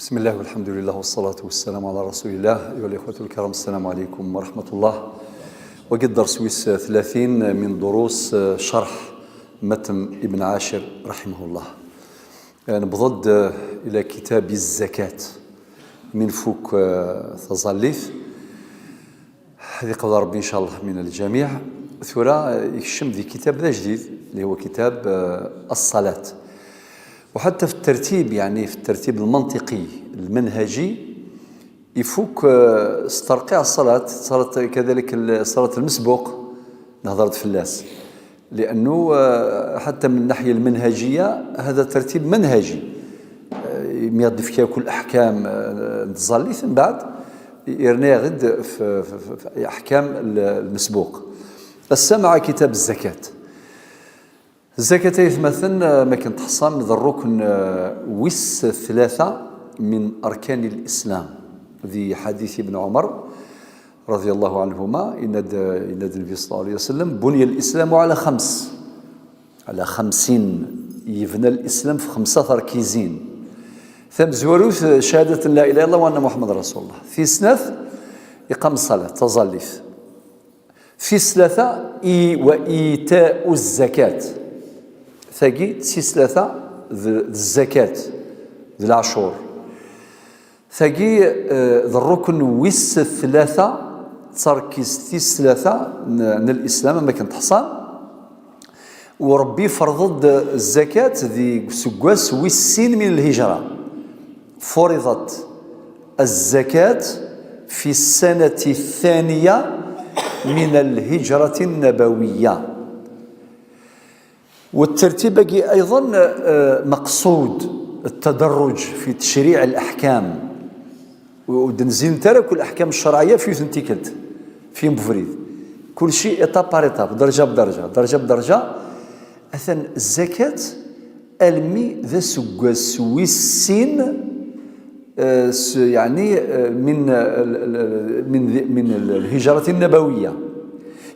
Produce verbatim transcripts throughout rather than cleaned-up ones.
بسم الله والحمد لله والصلاة والسلام على رسول الله. أيها الإخوة الكرام، السلام عليكم ورحمة الله. وقد درس ويس ثلاثين من دروس شرح متن ابن عاشر رحمه الله. نبضد إلى كتاب الزكاة من فوق تظليث. هذه قضاء ربي إن شاء الله من الجميع. ثورة يكشم ذي كتاب ذا جديد اللي هو كتاب، آه، الصلاة. وحتى في الترتيب، يعني في الترتيب المنطقي المنهجي، يفوك، آه، استرقاع الصلاة، صلاة كذلك ال-، صلاة المسبوق، نهضرت في اللاس. لأنه، آه، حتى من الناحية المنهجية هذا ترتيب منهجي. آه، يميض في كل أحكام، آه، تظلي، ثم بعد يرني غد في، في، في، في أحكام ال-، المسبوق. السمع كتاب الزكاة. الزكاة يثمثن، آه، ما كنت حصان ذا الركن، آه، ويس ثلاثة من أركان الإسلام، ذي حديث ابن عمر رضي الله عنهما، إن د-، إن النبي صلى الله عليه وسلم: "بني الإسلام على خمس". على خمسين. يبنى الإسلام في خمسة تركيزين. ثم زوروث شهادة لا إله إلا الله وأن محمد رسول الله. في سنة إقام الصلاة، تظليف. في ثلاثة إي-، وإيتاء الزكاة. ثقي سي ثلاثة ذ-، الزكاة، ذ العشور. Tagi, eh, d rrukn wis tlata, d tarkizt tis tlata n, n Lislam, am akken teḥṣa. U Ṛebbi yefreḍ-d zzakat di useggas wis sin min lhijra. فرضت الزكاة في السنة الثانية من الهجرة النبوية. والترتيب-agi أيضا، آه، مقصود، التدرج في تشريع الأحكام. Ur d-nzin ara كل الأحكام الشرعية في yiwet n tikkelt، في yiwen ubrid. كل شيء étape par étape، درجة بدرجة، درجة بدرجة. Atan الزكاة almi d aseggas wis sin، آه، س-، يعني، آه، من، آه، ال-، ال-، من ذي-، من ال-، الهجرة النبوية.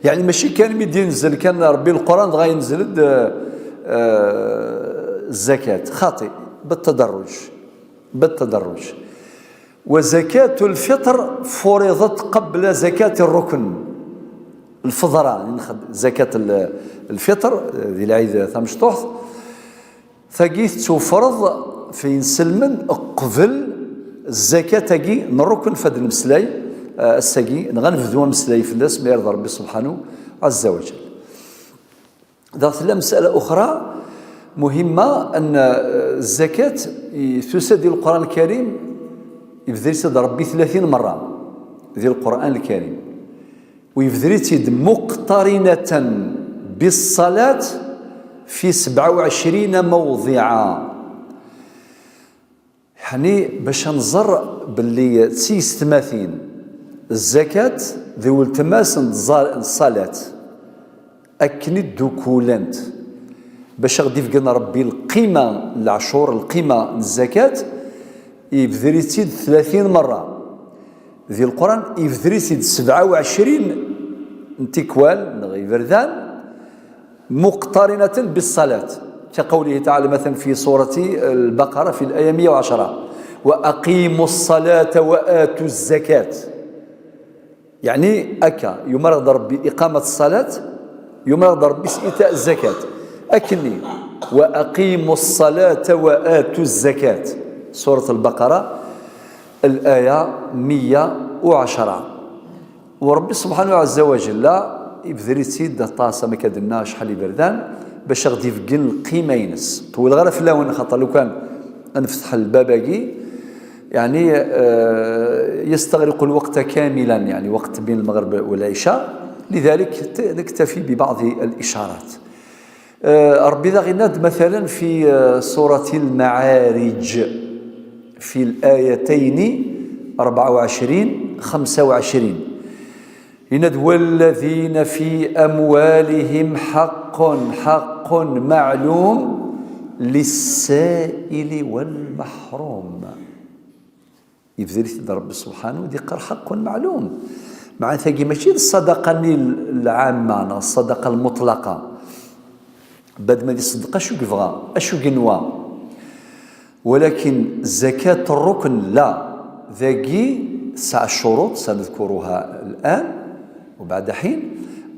يعني ماشي كان مدين نزل كان ربي القرآن دغا ينزل د-، آه، آه، الزكاة. خاطئ. بالتدرج. بالتدرج. وزكاة الفطر فرضت قبل زكاة الركن. الفضرة، يعني نخد-، زكاة ال-، الفطر، آه، ذي العيد ثمشطوحت. Tagi tettufreḍ f yinselmen qbel zzakat-agi n rrukn. Fad lmeslay, ah, ass-agi, neɣ ad nebdu ameslay fell-as, ma irḍa Ṛebbi subḥanu ɛezza wa jell. Daɣ tella مسألة أخرى مهمة, أن, ah, zzakat i tusa di Lqur'an Lkarim, yebder-itt-id Ṛebbi tlatin merra di Lqur'an Lkarim. ويبذريتيد مقترنة بالصلاة في سبعة وعشرين موضعا. يعني باش نزر باللي تسيستماتين الزكاة ذي ولتماس الصلاة أكن الدكولنت باش غدي يفقن ربي القيمة العشور، القيمة الزكاة يبذريتيد ثلاثين مرة. Di Lqur'an, yebder-it-id sebɛa u ɛecrin n tikwal, neɣ iberdan, مقترنة بالصلاة. كقوله تعالى مثلا في سورة البقرة في الآية مية وعشرة: "وأقيموا الصلاة وآتوا الزكاة". يعني أكا، يمرض ربي إقامة الصلاة، يمرض ربي إيتاء الزكاة. أكني: "وأقيموا الصلاة وآتوا الزكاة". سورة البقرة، الآية مية وعشرة. وربي سبحانه عز وجل يبذر-it-id aṭas, am akka d-nenna, acḥal iberdan, باش غدي يفقن القيمة ينس. طول غير في اللون خاطر لو كان نفتح الباب-agi، يعني، آه، يستغرق الوقت كاملا، يعني وقت بين المغرب والعشاء. لذلك ت-، نكتفي ببعض الإشارات. آه، ربي ذا غيناد مثلا في، آه، سورة المعارج في الآيتين أربعة وعشرين، خمسة وعشرين. يناد: "والذين في أموالهم حق، حق معلوم للسائل والمحروم". Yebder-it-id Ṛebbi subḥanu, d-iqqar حق معلوم. Meɛna tagi mačči d ṣṣadaqa-nni lɛamma neɣ ṣṣadaqa lmuṭlaqa. Bad ma d-iṣeddeq acu yebɣa, acu yenwa. ولكن زكاة الركن لا، dagi tesɛa ccuruṭ سنذكرها الآن وبعد حين،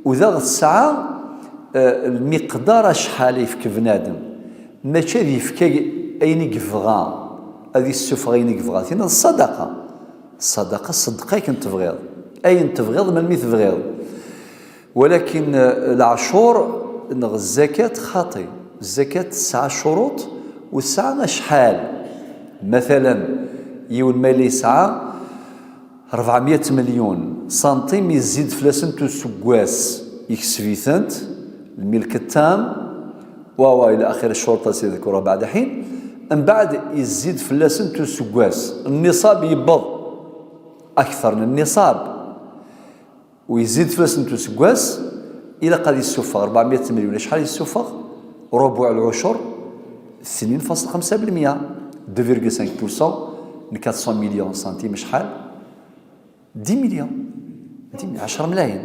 u daɣ tesɛa, eh, lmiqdar acḥal yefk bnadem, mačči ad yefk ayen i yebɣa, ad yessufeɣ ayen i yebɣa, tinna d ṣṣadaqa. Ṣṣadaqa, ṣeddeq akken tebɣiḍ, ayen tebɣiḍ melmi tebɣiḍ. Walakin, eh, leɛcur neɣ zzakat xaṭi. Zzakat tesɛa ccuruṭ u tesɛa acḥal. Matalan, yiwen ma yella yesɛa ṛebɛemya melyun santim, yezzid fell-asent useggas, yekseb-itent, lmilk ttam, wa, wa, ila axir ccuruṭ سنذكرها بعد حين. Mbeɛd yezzid fell-asent useggas, nniṣab yewweḍ, akter n nniṣab. U yezzid fell-asent useggas, ilaq ad yessufeɣ ṛebɛemya melyun. Acḥal yessufeɣ? Rubuɛ lɛucur, tnin faṣel xemsa belmya, deux virgule cinq pour cent n quatre cents millions santim, acḥal? Dix millions. Dix millions, ɛecṛa mlayen.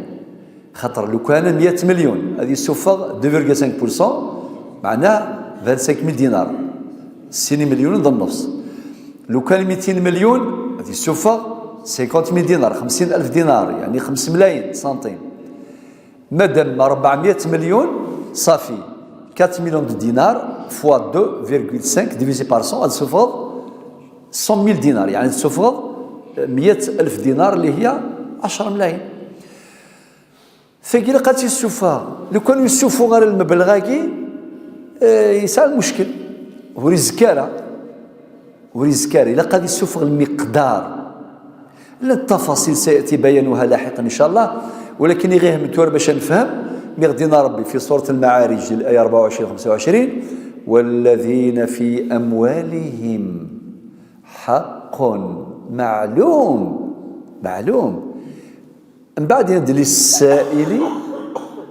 Xaṭer lukan mya melyun ad yessufeɣ deux virgule cinq pour cent, meɛna vingt-cinq mille dinars. Sin imelyunen d nnefs. Lukan mitin melyun, ad yessufeɣ cinquante mille dinars, xemsin alef dinar, yeɛni xems mlayen santim. Madam ṛebɛemya melyun, ṣafi, quatre millions de dinars fois deux virgule cinq divisé par cent, ad tessufɣeḍ cent mille dinars, yeɛni ad tessufɣeḍ, eh, mya alef dinar, اللي هي عشرة ملايين. Tagi ilaq ad tt-yessufeɣ. Lukan ur yessufuɣ ara lmebleɣ-agi, eh, yesɛa lmuckel. Ur izekka ara. Ur izekka ara. Ilaq ad yessufeɣ lmiqdar. Llant tafaṣil سيأتي بيانها لاحقا إن شاء الله. Walakin iɣihem tura bac ad nefhem, mi ɣ-d-yenna Ṛebbi fi surat Lmaɛarij, di laya ṛebɛa u ɛecrin, xemsa u ɛecrin, والذين في أموالهم حق معلوم. معلوم. Mbeɛd yenna-d للسائل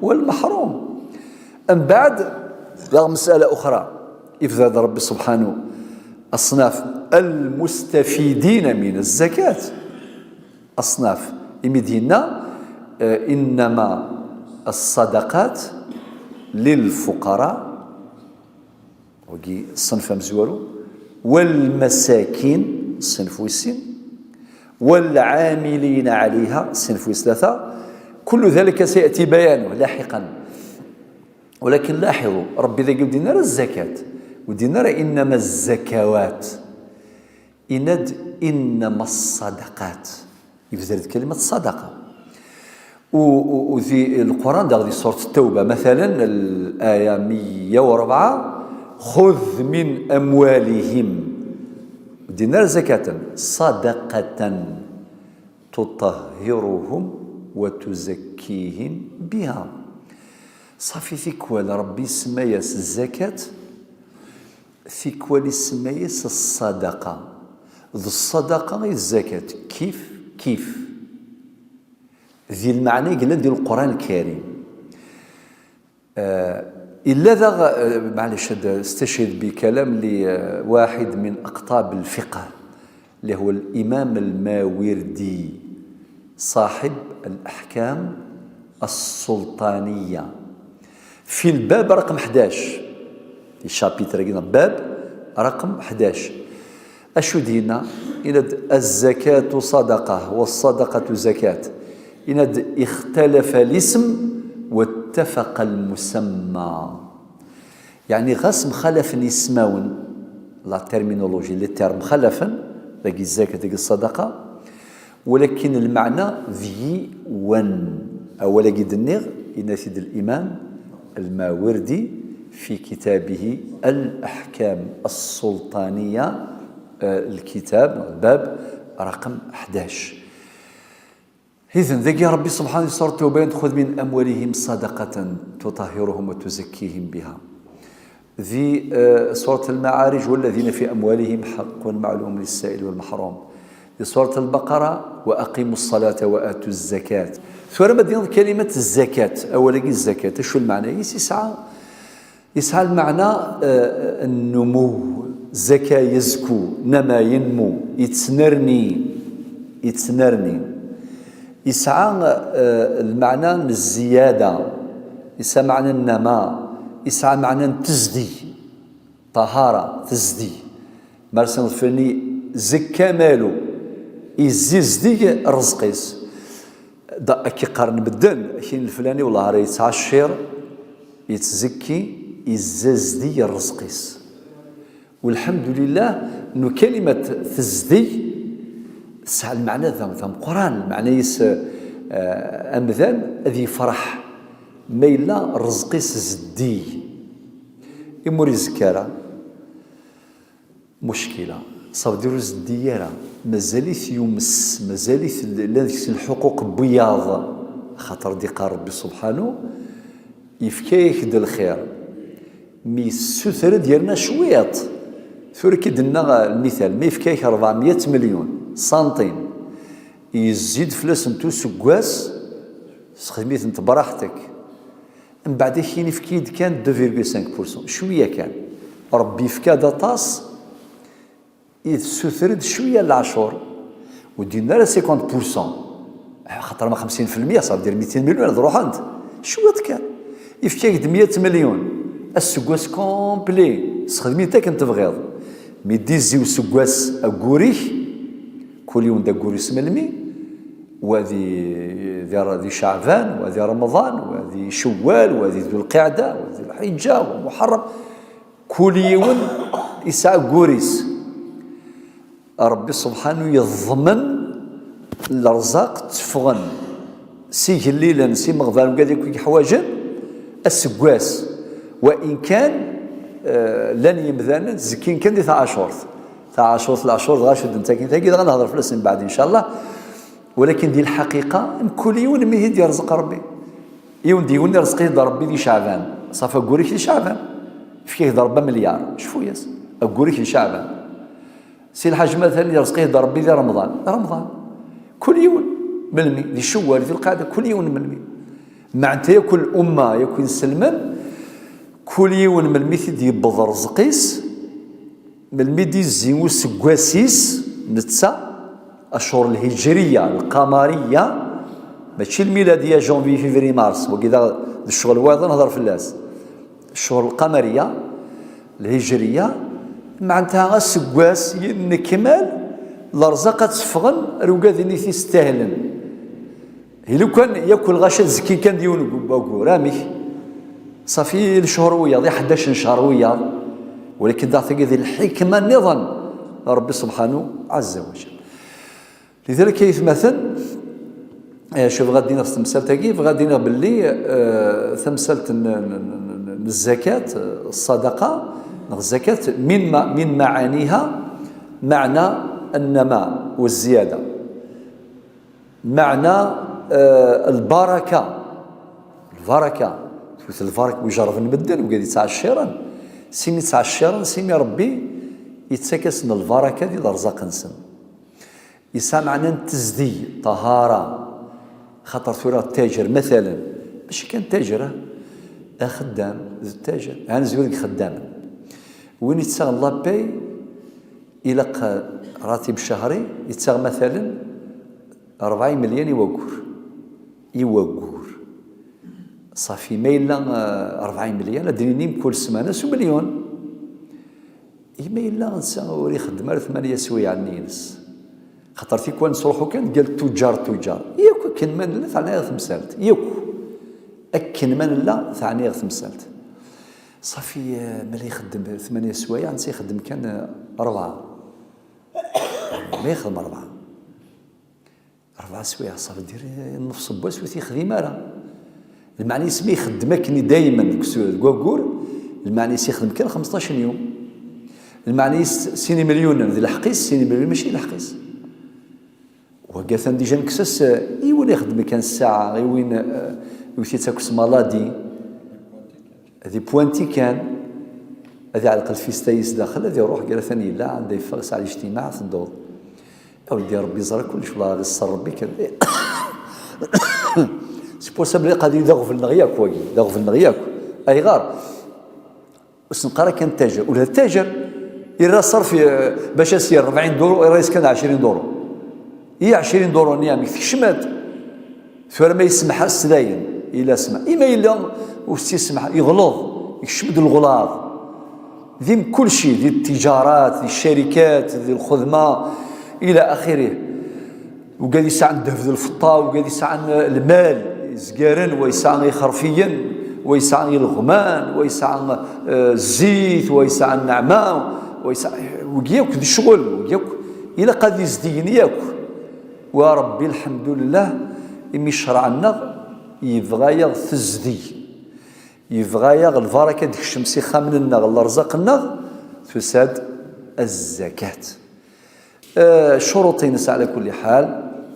والمحروم. Mbeɛd, daɣ مسألة أخرى, yebda-d Ṛebbi سبحانه أصناف المستفيدين من الزكاة. أصناف, imi d-yenna, eh, إنما الصدقات للفقراء. Wagi ṣṣenf amezwaru. والمساكين, ṣṣenf wis sin. والعاملين عليها, ṣṣenf wis tlata. كل ذلك سيأتي بيانه لاحقا. ولكن لاحظوا, Ṛebbi dagi ur d-yenni ara الزكاة, ur d-yenni ara إنما الزكوات. Yenna-d إنما الصدقات. Yebder-d كلمة الصدقة. U, u, u di Lquran, daɣ di surat Ttawba, matalan, laya meyya u rebɛa, خذ من أموالهم, ur d-yenni ara زكاة, صدقة تطهرهم وتزكيهم بها. Ṣafi, tikwal Ṛebbi isemma-yas zzakat, tikwal isemma-yas ṣṣadaqa. D ṣṣadaqa i d zzakat, kif kif. Di lmeɛna i yellan di Lquran Lkarim. Eh, illa daɣ, eh, معليش, ad استشهد بكلام لواحد من أقطاب الفقه, اللي هو الإمام الماوردي صاحب الأحكام السلطانية. في الباب رقم حداش, الشابيتر هنا, باب رقم حداش. Acu d-yenna? Yenna-d الزكاة صدقة والصدقة زكاة. Yenna-d اختلف الاسم واتفق المسمى. Yeɛni ɣas mxalafen yismawen, la terminologie, les termes mxalafen, dagi zzakat, dagi ṣṣadaqa, walakin lmeɛna d yiwen. Awal-agi d-nniɣ, yenna-t-id l'imam Lmawerdi fi kitabihi Al-Aḥkam As-Sulṭaniya, eh, lkitab, bab, raqem ḥdac. Idan, dagi Ṛebbi subḥanahu, di surat Tawba, yenna-d: خذ من أموالهم صدقة تطهرهم وتزكيهم بها. Di, eh, surat Al-Maɛarij: والذين في أموالهم حق معلوم للسائل والمحروم. Di surat Al-Baqara: وأقيموا الصلاة وآتوا الزكاة. Tura ma d-yenneḍ kalimat zzakat, awal-agi zzakat, acu lmeɛna-is? Yesɛa Yesɛa lmeɛna, eh, nnumu, zaka, yezku, nama, yenmu, yettnerni, yettnerni. Yesɛa, eh, lmeɛna n zziyada, yesɛa meɛna n nama, yesɛa meɛna n tezdi, ṭahara, tezdi. Mar s lflani, zekka malu, izizdig rrezq-is. Da, akka qqaren medden, akin lflani, wellah ara yettɛaccir, yettzekki, izzazdig rrezq-is. Welḥemdulillah, n ukalimat tezdeg, tesɛa lmeɛna d, d ameqqran, lmeɛna-is, eh, amdan ad yefreḥ ma yella rrezq-is zeddig. Imi ur izekka ara, muckila, ṣabeḍ ur zeddig ara, mazal-it yumes, mazal-it llan deg-s lḥuquq n wiyaḍ, axaṭer d-iqqar Rebbi subḥanu, yefka-yak-d lxir, mi yessuter-d yerna cwiṭ. Tura ki d-nna lmital, ma yefka-yak ṛebɛemya melyun santim, yezzi-d fell-asent useggas, sexdem-itent braḥtek. Mbeɛd akin, yefka-yi-d kan deux virgule cinq pour cent, cwiya kan. Ṛebbi yefka-d aṭas, yessuter-d cwiya n leɛcur. Ur d-yenni ara cinquante pour cent. Xaṭer ma xemsin filmya, ça veut dire mitin melyun ad ruḥent. Cwiṭ kan. Yefka-ak-d mya melyun. Aseggas complet, sexdem-it akken tebɣiḍ. Mi d-izzi useggas aggur-ik, kul yiwen d aggur-is melmi, wa di, di, di Ceɛban, wa di Remḍan, wa di Cewwal, wa di Dulqiɛda, wa di Lḥiǧǧa, wa Muḥerrem. Kul yiwen yesɛa aggur-is. Ṛebbi subḥanu yeḍmen lerzaq tteffɣen s igellilen, s imeɣban, wigad akk i yeḥwaǧen aseggas. Wa in kan, eh, llan yimdanen zkin kan di taɛacurt. Taɛacurt, leɛcur, dɣa cudden takin tagi, dɣa nehḍer fell-asen mbeɛd, incallah. Walakin di lḥaqiqa, mkul yiwen mi t-id-yerẓeq Ṛebbi. Yiwen d yiwen irẓeq-it-id Ṛebbi di Ceɛban. Ṣafi aggur-ik di Ceɛban. Yefka-ak-d Ṛebbi amelyar. Cfu-yas. Aggur-ik di Ceɛban. Si Lḥaǧ matalan yerẓeq-it-id Ṛebbi di Remḍan. Remḍan. Kul yiwen. Melmi? Di Cewwal, di Lqaɛda, kul yiwen melmi. Meɛna yakk lumma, yakk inselmen, kul yiwen melmi t-id-yewweḍ rrezq-is, melmi d-izzi useggas-is, netta, acur lhijriya, lqamariya, mačči lmiladiya, janvier, février, mars, wagi d, d ccɣel wayeḍ, nehḍer fell-as. Ccur lqamariya, lhijriya, meɛna aseggas yennekmal, lerẓaq ad teffɣen, ar ugadin i t-istahlen. Hi lukan yakk lɣaci ad zkin kan d yiwen n waggur, amek? Ṣafi lcehur wiyaḍ, i ḥdac n cehṛ wiyaḍ, walakin daɣ tagi di lḥikma nniḍen n Ṛebbi subḥanu ɛazza wa jal. Lidalik, ay atmaten, eh, acu bɣiɣ ad d-iniɣ s temsalt-agi? Bɣiɣ ad d-iniɣ belli, eh, tamsalt n, n, n, n, n zzakat, eh, ṣṣadaqa, neɣ zzakat, min ma-, min maɛaniha, meɛna nnama wa zziyada. Meɛna, eh, lbaraka. Lbaraka. Tewwet lbaraka, u jerrben medden, wigad yettɛecciren. Simi ttɛecciren, simi Ṛebbi yettak-asen lbaraka di lerẓaq-nsen. Yesɛa meɛna n tezdeg, ṭahara. Xaṭer tura ttajer, matalan, mačči kan ttajer, ah, axeddam d ttajer. Ha nezwi deg ixeddamen. Win yettaɣen la paye, ilaq, eh, ratib cehri, yettaɣ matalan ṛebɛa imelyan i waggur. I waggur. Ṣafi, ma yella, eh, ṛebɛa imelyan, ad d-nini mkul ssmana s umelyun. I ma yella netta ur ixeddem ara tmanya swayeɛ-nni-ines? Xaṭer tikwal nettruḥu kan deg ttuǧar, ttuǧar. Yakk akken ma nella, teɛna-yaɣ temsalt. Yakk akken ma nella, teɛna-yaɣ temsalt. Ṣafi, eh, ma la ixeddem tmanya swayeɛ, netta ixeddem kan, eh, ṛebɛa. Ma ixeddem ṛebɛa. Ṛebɛa swayeɛ, ça veut dire, eh, nnefṣ n wass ur t-ixdim ara. Lmeɛna-is mi ixeddem akken i dayma deg usu-, deg waggur, lmeɛna-is ixeddem kan xemseṭṭac n yum. Lmeɛna-is sin imelyunen d lḥeqq-is, sin imelyunen mačči d lḥeqq-is. Wagi atan dija nekkes-as, eh, i win ixeddem kan ssaɛa, i win, eh, iwet-itt akk s maladi, ad ipuanti kan, ad iɛelleq lfista-is daxel, ad iruḥ, gar atan yella, anda yeffeɣ, yesɛa lijtimaɛ, tedduḍ. A weldi, Ṛebbi yeẓra kullec, wala ɣer iṣṣer Ṛebbi kan. C'est pour ça belli qadi d aɣbel-nneɣ yakk wagi, d aɣbel-nneɣ yakk. Ayɣer? Ur s-neqqar akken ttajer. Ula d ttajer, irra ṣṣerf, eh, bac ad s-yerr rebɛin duru, irra-yas kan ɛecrin duru. I ɛecrin duru-nni amek tekcem-d? Tura ma yesmeḥ-as dayen, ila smeḥ. I ma yella ur s-yesmeḥ, yeɣleḍ, yekcem-d leɣlaḍ. Di mkulci, di ttijarat, di ccarikat, di lxedma, ila axirih. Wigad yesɛan ddheb d lfeṭṭa, wigad yesɛan lmal izgaren, wa yesɛa ixerfiyen, wa yesɛa ileɣman, wa yesɛa, eh, zzit, wa yesɛa nneɛma, wa yesɛa, wigi yakk d ccɣel, wigi yakk ilaq ad izdigen yakk. Wa Rebbi, lḥemdullah, imi ccreɛ-nneɣ yebɣa-yaɣ tezdeg. Yebɣa-yaɣ lbaraka ad d-tekcem s ixxamen-nneɣ, lerẓaq-nneɣ, tusa-d azzakat. Eh, ccuruṭ-ines, ɛla kulli ḥal,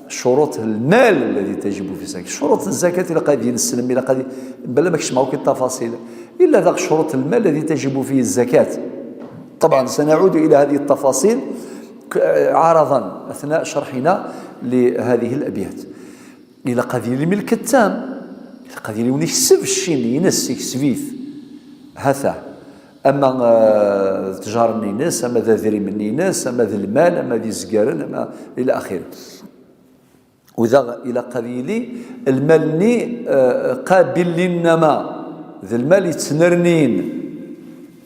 ccuruṭ lmal alladhi tajibu fi zakat. Ccuruṭ n zakat ilaq ad yi-neslem, ilaq ad yi-, bala ma kecmeɣ akk i ttafaṣil. Illa daɣ ccuruṭ lmal alladhi tajibu fi zakat. طبعا سنعود إلى هذه التفاصيل ك-، عرضا أثناء شرحنا لهذه الأبيات. Ilaq ad yili milk ttam. Ilaq ad yili win ikseb cci-nni-ines, ikseb-it. Hata. Ama, eh, d ttjara-nni-ines, ama d adrim-nni-ines, ama d lmal, ama d izgaren, ama ila axir. U daɣ ilaq ad yili lmal-nni, eh, qabil linnama. D lmal yettnernin.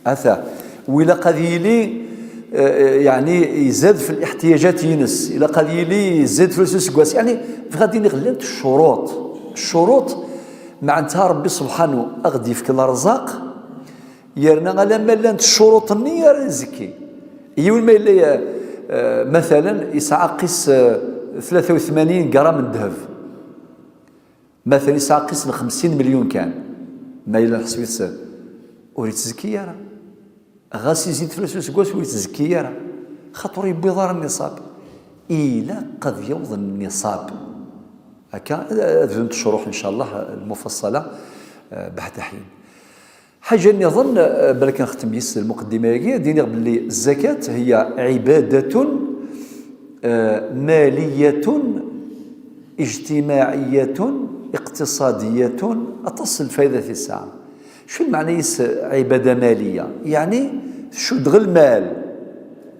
Ata, u ilaq ad yili, eh, yeɛni izad fi liḥtiyajat-ines, ilaq ad yili izad fell-as useggas, yeɛni bɣiɣ ad iniɣ llant ccuruṭ. Ccuruṭ, meɛnta Rebbi subḥanu a ɣ-d-yefk lerẓaq, yerna alamma llant ccuruṭ-nni ara izekki. Yiwen ma yella, eh, matalan, yesɛa aqis, eh, tlata u tmanyin gram n ddheb. Matalan, yesɛa qis n xemsin milyun kan, ma yella nḥesb-it, ur yettezki ara. Ɣas izid fell-as useggas, ur yettezki ara, xaṭer ur yewwiḍ ara nniṣab. Ilaq ad yaweḍ nniṣab. Akka, ad bdunt ccruḥ, in ca Allah, lmufaṣṣala, eh, beɛda ḥin. Ḥaǧa nniḍen, eh, balak nextem yis lmuqeddima-agi, ad iniɣ belli zzakat hiya ibadatun, eh, maliyatun, ijtimaɛiyatun, iqtiṣadiyatun, aṭas n lfayda i tesɛa. Acu lmeɛna-is ibada maliya? Yeɛni tcudd ɣer lmal,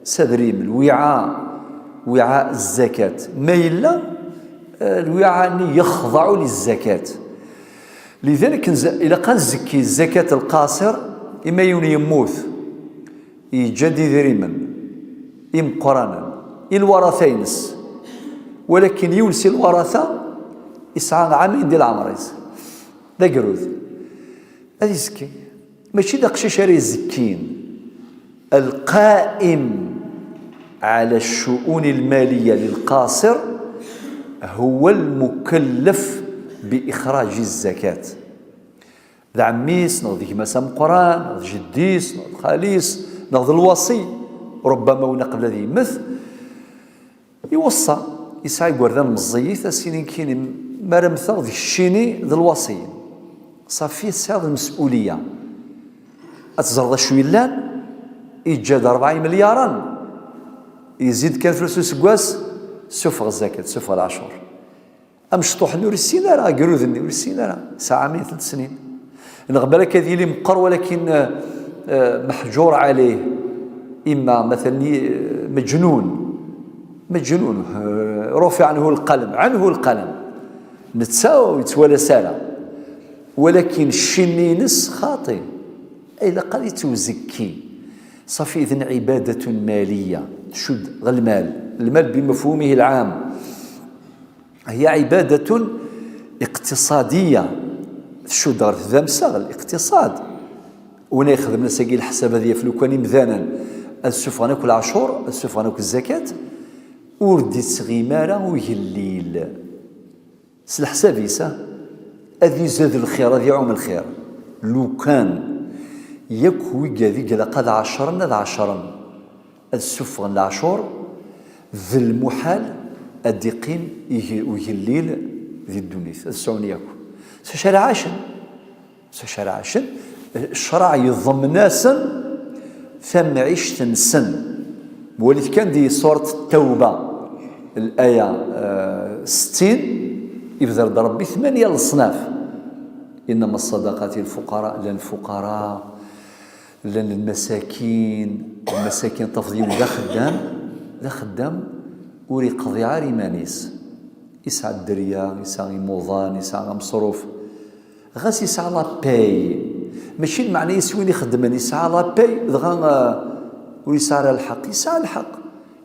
s adrim, lwiɛa, wiɛa zzakat. Ma yella, eh, lwiɛa-nni yexḍa lizzakat. Lidalik, nz-, ilaq ad nzekki zzakat lqaṣir, imi yiwen yemmut, yeǧǧa-d idrimen imeqqranen i lwarata-ines, walakin yiwen si lwarata yesɛa ɛamayen di leɛmer-is, d agrud, ad izekki. Mačči d aqcic ara izekkin. القائم على الشؤون المالية للقاصر هو المكلف بإخراج الزكاة. D ɛemmi-s, neɣ d gma-s ameqqran, neɣ d jeddi-s, neɣ d xali-s, neɣ d lwaṣi. Rubbama win qbel ad yemmet, iweṣṣa, yesɛa igerdan meẓẓiyit, a s-inin kini, mi ara mmteɣ d keččini d lwaṣiyen. Ṣafi tesɛiḍ lmes'uliya. Ad teẓreḍ acu yellan, iǧǧa-d rebɛa imelyaren, yezzi-d kan fell-as useggas, sufeɣ zzakat, sufeɣ leɛcur. Amecṭuḥ-nni ur issin ara, agrud-nni ur issin ara, yesɛa ɛamayen, tlata snin. Neɣ balak ad yili meqqer, walakin, eh, eh, meḥǧur ɛalih, imma, matalan, eh, meǧnun. Meǧnun, eh, rufiɛ ɛanhu lqalem, ɛanhu lqalem. Netta ur yettwalas ara. Walakin cci-nni-ines xaṭi. Ilaq ad yettwzekki. Ṣafi, idhen ibadatun maliya. Tcudd ɣer lmal. Lmal bimefhumihi lɛam. Hiya ibadatun iqtiṣadiya. Tcudd ɣer tdamsa, ɣer liqtiṣad. Win ixedmen ass-agi leḥsab ad yaf lukan imdanen ad ssufɣen akk leɛcur, ad ssufɣen akk zzakat, ur d-ittɣim ara ugellil. S leḥsab-is, ah, ad izad lxir, ad iɛum lxir. Lukan yakk wigad i ilaq ad ɛecren, ad ɛecren, ad ssufɣen leɛcur, d lmuḥal ad d-iqqim ig-, ugellil di ddunit, ad sɛun yakk. S wacu ara ɛacen? S wacu ara ɛacen? Ccṛeɛ yeḍmen-asen tamɛict-nsen. Walit kan di surat Tawba, laya, eh, settin, ibder-d Ṛebbi tmanya leṣnaf. إنما الصدقات للفقراء, llan lfuqara, llan lmasakin. Lmasakin, tafeḍ yiwen d axeddam, d axeddam, ur iqḍiɛ ara iman-is. Isɛa dderya, isɛa imuḍan, isɛa ameṣruf. Ɣas isɛa la paye, Mačči lmeɛna-is win ixeddmen yesɛa la paye, dɣa, eh, ur yesɛi ara lḥeqq. Yesɛa lḥeqq.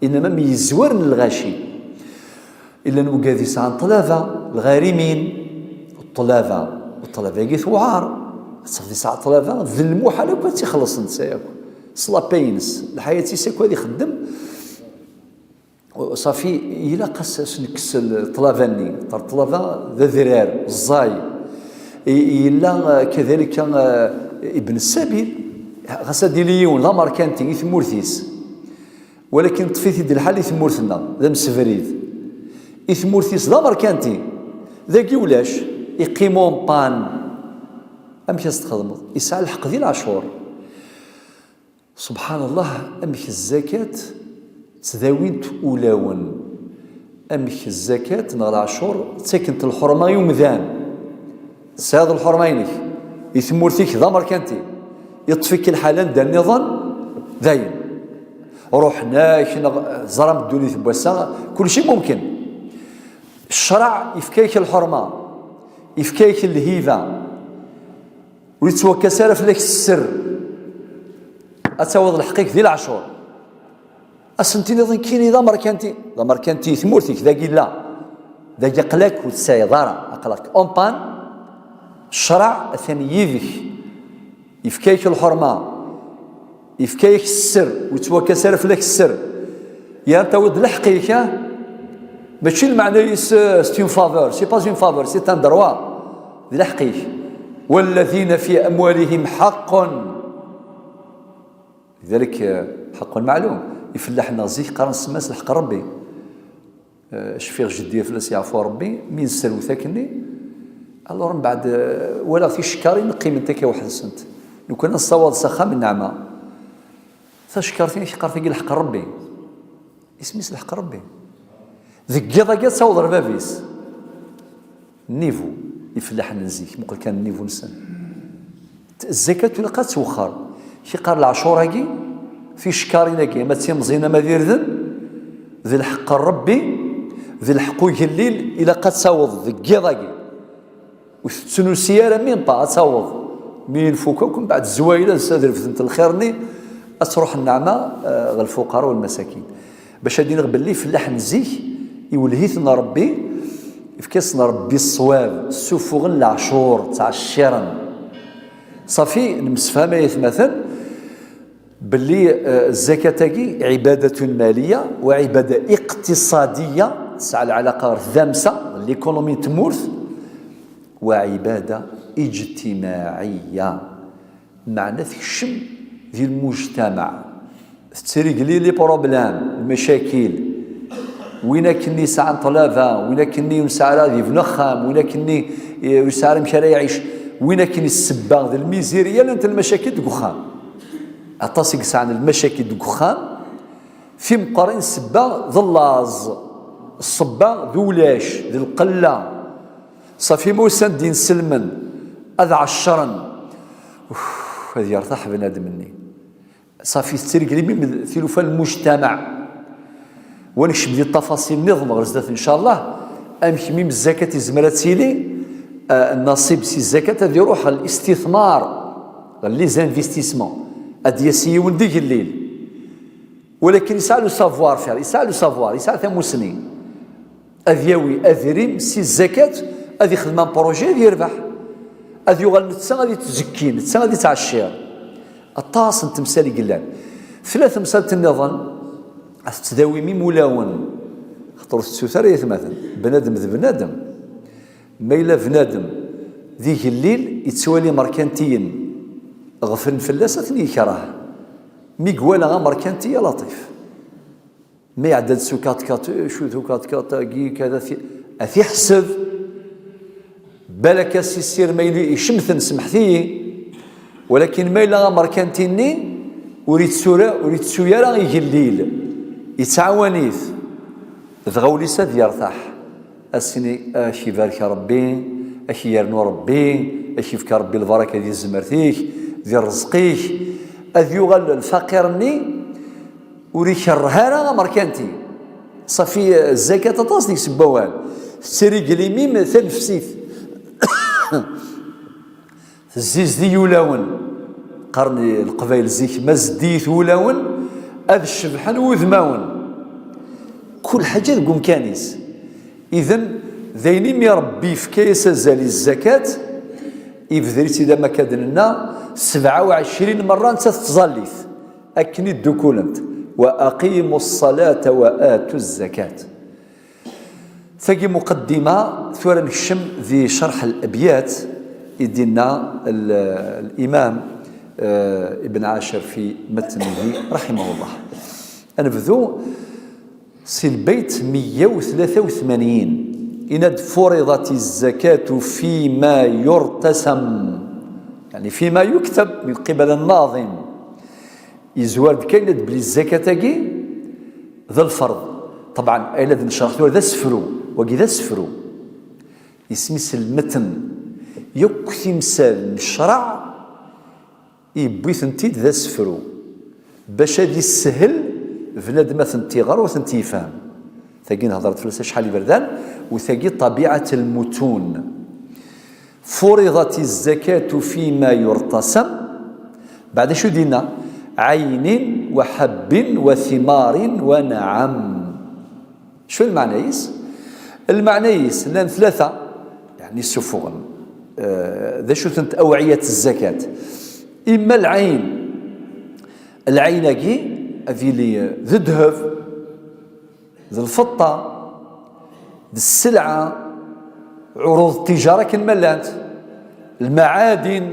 Inama myezwaren lɣaci. Llan wigad yesɛan ṭṭlaba, lɣarimin, ṭṭlaba, ṭṭlaba-agi tewɛer. Ad tafeḍ yesɛa ṭṭlaba, d lmuḥal akk ad tt-ixelleṣ netta akk. S la paye-ines, lḥayat-is akk ad ixeddem. Ṣafi, ilaq-as ad s-nekkes ṭṭlaba-nni. Ṭṭlaba d adrar, ẓẓay. I-, yella, eh, kadalika, eh, Ibn Sabil, ɣas ad yili yiwen d amerkanti i tmurt-is. Walakin ṭṭef-it-id lḥal i tmurt-nneɣ, d amsebrid. I tmurt-is d amerkanti. Dagi ulac, iqqim en panne. Amek as-txedmeḍ? Yesɛa lḥeqq di leɛcur. Subḥan Allah, amek zzakat ttdawint ulawen. Amek zzakat neɣ leɛcur ttakent lḥurma i umdan. Tesɛiḍ lḥurma-inek, i tmurt-ik d amerkanti, yeṭṭef-ik lḥal anda nniḍen, dayen. Ruḥen-ak neɣ ẓram ddunit n wass-a, kulci mumkin. Ccṛeɛ yefka-yak lḥurma, yefka-yak lhiba, ur yettwakkas ara fell-ak sser. Ad tawiḍ lḥeqq-ik di leɛcur. Ad sen-tiniḍ nekkini d amerkanti, d amerkanti i tmurt-ik, dagi yella. Dagi aql-ak ur tesɛiḍ ara, aql-ak en panne, ccṛeɛ atan yid-k, yefka-yak lḥurma, yefka-yak sser, ur yettwakkas ara fell-ak sser. Yerna tawiḍ lḥeqq-ik, ah? Mačči lmeɛna-is, eh, c'est une faveur, c'est pas une faveur, c'est un droit. D lḥeqq-ik. والذين في أموالهم حق. Lidalik, eh, حق معلوم. Ifellaḥen-nneɣ zik qqaren semma-s lḥeqq n Rebbi. Eh, cfiɣ jeddi fell-as yeɛfu Rebbi, mi nesserwet akkenni, alors mbeɛd, eh, walaɣ ticekkarin qqiment akka weḥd-sent. Lukan ad nessawaḍ s axxam n nneɛma. Tacekkart-inek qqar tagi lḥeqq n Rebbi. Isem-is lḥeqq n Rebbi. Deg yiḍ-agi ad taweḍ ɣer bab-is. Niveau ifellaḥen n zik, muqel kan niveau-nsen. Zzakat ur ilaq ad twexxer. Ki qqar leɛcur-agi, ticekkarin-agi, ama d timẓin ama d irden, d lḥeqq n Rebbi, d lḥeqq ugellil, ilaq ad taweḍ deg yiḍ-agi. Ur tettnusi ara, même pas, ad taweḍ. Mi nfuk akk, mbeɛd zzwayel ad s-, ad refdent lxir-nni, ad truḥ nneɛma, eh, ɣer lfuqara u lmasakin. Bac ad iniɣ belli ifellaḥen zik, iwelleh-iten Rebbi, ifka-sen Rebbi ṣṣwab, ssufuɣen leɛcur, ttɛecciren. Ṣafi, nemsefham ay atmaten, belli, eh, zzakat-agi عبادة مالية وعبادة اقتصادية, tesɛa lɛalaqa ɣer tdamsa, l'économie n tmurt, وعبادة اجتماعية, meɛna tekcem di lmujtamaɛ, tettrigli les problèmes, lmacakil. Win akkenni yesɛan ṭṭlaba, win akkenni ur nesɛi ara ad yebnu axxam, win akkenni, eh, ur yesɛi ara amek ara iɛic, win akkenni ssebba d lmizirya, llant lmacakil deg uxxam. Aṭas i yesɛan lmacakil deg uxxam, timeqqrin ssebba d llaẓ, ssebba d ulac, d lqella. Ṣafi ma usan-d inselmen ad ɛeccren, uf, ad yertaḥ bnadem-nni. Ṣafi tettriglim tilufa n lmujtamaɛ. Wa nekcem di ṭṭafasil nniḍen ɣer zdat, ncallah, amek mi zzakat izmer ad tili, eh, nnasib si zzakat ad iruḥ ɣer listithmar, ɣer les investissements, ad d-yas yiwen d igellil. Walakin yesɛa le savoir-faire, yesɛa le savoir, yesɛa tamusni. Ad yawi adrim si zzakat, ad ixdem un projet, ad yerbeḥ. Ad yuɣal netta ad ittzekki, netta ad ittɛeccir. Aṭas n temsal i yellan. Tella temsalt nniḍen, ad tettdawim imulawen. Xaṭer ur tettut ara yatmaten. Bnadem d bnadem. Ma yella bnadem d igellil, yettwali imerkantiyen ɣeflen fell-as, ad ten-yekreh. Mi iwala amerkanti, ya laṭif. Ma iɛedda-d s ukaṭkaṭ, eh, cu d ukaṭkaṭ-agi, kada, ti-, ad t-iḥseb. Balak a sisir ma yili icemten, semḥet-iyi. Walakin ma yella amerkanti-nni, ur yettu ara, ur yettu ara igellil, yettɛawan-it, dɣa ul-is ad yertaḥ. Ad s-nini, ad k-ibarek Rebbi, ad k-yernu Rebbi, ad k-yefk Rebbi lbaraka di tzemmert-ik, di rrezq-ik. Ad yuɣal lfaqir-nni ur ikerreh ara amerkanti. Ṣafi, zzakat aṭas deg-s n wawal. Tettriglim-im tanefsit. Zizdi ulawen. Qqaren Leqbayel zik, ma zeddiyit wulawen, ad cebḥen wudmawen. Kul ḥaǧa deg umkan-is. Iden, d ayen imi Ṛebbi yefka-yas azal i zzakat, ibder-itt-id am akka d-nenna, sebɛa u ɛecrin merra netta tettẓallit, akken i ddukulent. Wa aqimu ṣṣalata wa atu zzakat. Tagi muqaddima, tura nekcem di cerḥ al-abyat i d-inna l-, l-imam, eh, Ibn Ɛacir fi matnihi, raḥimahullah. Ad nebdu si lbeyt meyya u tlata u tmanyin, inna-d: "Furiḍat izzakatu fima yurtasam", yani fima yuktab min qibal an-naḍim. Yezwar-d kan ad belli zzakat-agi d lferḍ. Ṭebɛen, ayen ad necreḥ tura d asefru. Wagi d asefru. Isem-is lmetn. Yakk timsal n ccreɛ, yewwi-tent-id d asefru. Bac ad yeshel bnadem ad tent-iɣer u ad tent-yefhem. Tagi nhedṛet fell-as acḥal iberdan, u tagi ṭabiɛat lmutun. Furiḍat izzakatu fima yurtasam. Beɛd acu d-inna? Ɛaynin wa ḥabbin wa thimarin wa nɛam. Acu lmeɛna-is? Lmeɛna-is llan tlata, yani, ssuffuɣen. Eh, d acu-tent awɛiyat zzakat? Imma lɛayn, lɛayn-agi ad yili d ddheb, d lfeṭṭa, d sselɛa, ɛuruḍ tijara akken ma llant, lmaɛadin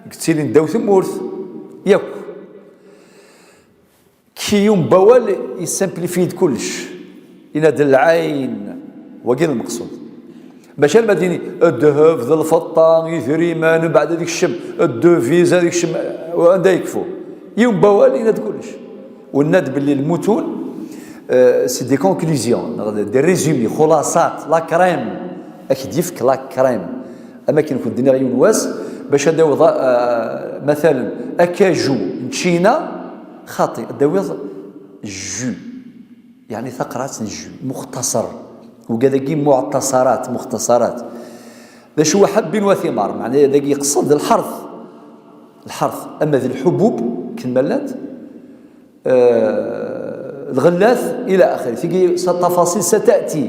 deg ttilin ddaw tmurt, yakk. Kiyum bawal yessimplifi-d kullec. Inna-d lɛayn, wagi d lmeqsud. Maca alma d-yini ddheb, d lfeṭṭa, idrimen, mbeɛd ad ikcem ddevise, ad ikcem, anda yekfu. Yiwen n wawal, yenna-d kullec. Wenna-d belli lmutun, euh, c'est des conclusions, neɣ des résumés, xulasat, la crème. Ad k-d-yefk la crème. Am akken kent-d-nniɣ yiwen wass, bac ad d-tawiḍ, euh, matalen, akaju n Ččina, xaṭi, ad d-tawiḍ jus. Yeɛni taqerɛet n jus, muxtasar. Ugad-agi muɛtasarat, muxtasarat. D acu wa ḥabbin wa thimar? Meɛna dagi yeqsed d lḥerth. Lḥerth, ama d lḥubub, akken ma llant, eh, lɣellat, ila axiri. Tigi, sa tafasil satati.